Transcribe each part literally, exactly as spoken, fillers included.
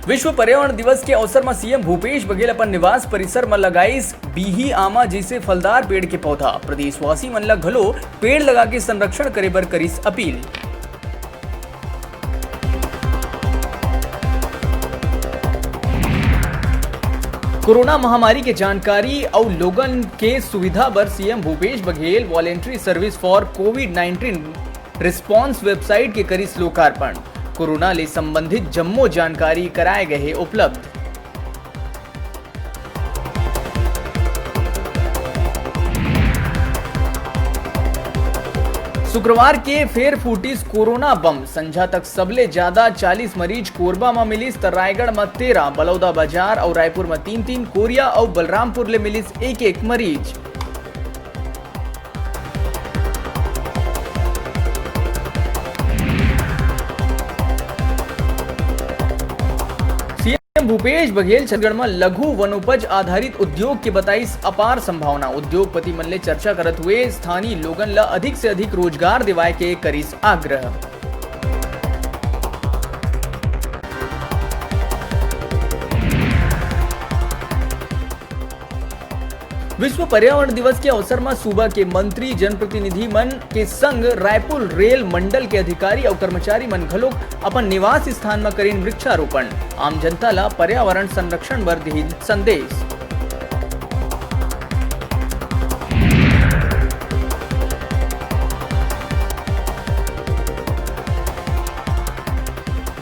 विश्व पर्यावरण दिवस के अवसर म सीएम भूपेश बघेल अपन निवास परिसर म लगाइस बीही आमा जैसे फलदार पेड़ के पौधा। प्रदेशवासी मन ल घलो पेड़ लगा के संरक्षण करे बर करिस अपील। कोरोना महामारी के जानकारी अउ लोगन के सुविधा बर CM Bhupesh Baghel Voluntary Service for COVID nineteen Response website के करिस लोकार्पण। कोरोना ले संबंधित जम्मो जानकारी कराए गए हे उपलब्ध। शुक्रवार के फेर फूटिस कोरोना बम। संझा तक सबले ज्यादा चालीस मरीज कोरबा म मिलिस, त रायगढ़ म तेरह, बलौदा बाजार अउ रायपुर म तीन तीन, कोरिया अउ बलरामपुर ले मिलिस एक एक मरीज। सीएम भूपेश बघेल छत्तीसगढ़ म लघु वनोपज आधारित उद्योग के बताइस अपार संभावना। उद्योगपति मन ले चर्चा करत हुए स्थानीय लोगन ल अधिक से अधिक रोजगार दिवाए के करिस आग्रह। विश्व पर्यावरण दिवस के अवसर म सूबा के मंत्री, जनप्रतिनिधि मन के संग रायपुर रेल मंडल के अधिकारी अउ कर्मचारी मन घलोक अपन निवास स्थान म करिन वृक्षारोपण। आम जनता ल पर्यावरण संरक्षण बर दिहिन संदेश।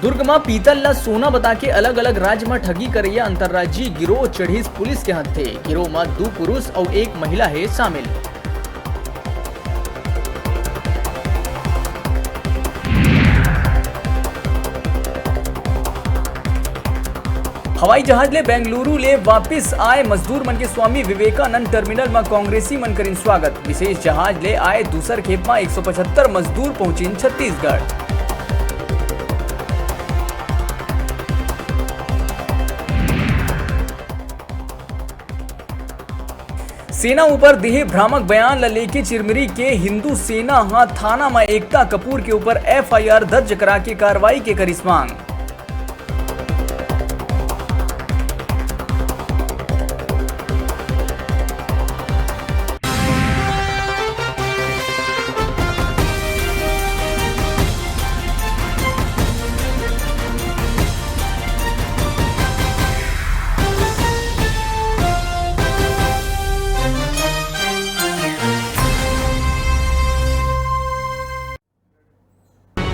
दुर्ग म पीतल ल सोना बता के अलग-अलग राज्य म ठगी करइया अंतर्राज्यीय गिरोह चढ़िस पुलिस के हत्थे। गिरोह म दू पुरुष अउ एक महिला हे शामिल। हवाई जहाज ले बेंगलुरु ले वापिस आए मजदूर मन के स्वामी विवेकानंद टर्मिनल म कांग्रेसी मन करिन स्वागत। विशेष जहाज ले आए दूसर खेप म एक सौ पचहत्तर मजदूर पहुंचिन छत्तीसगढ़। सेना ऊपर देहे भ्रामक बयान ल लेके चिरमिरी के हिंदू सेना ह थाना म एकता कपूर के ऊपर एफआईआर दर्ज करा के कार्रवाई के करिस मांग।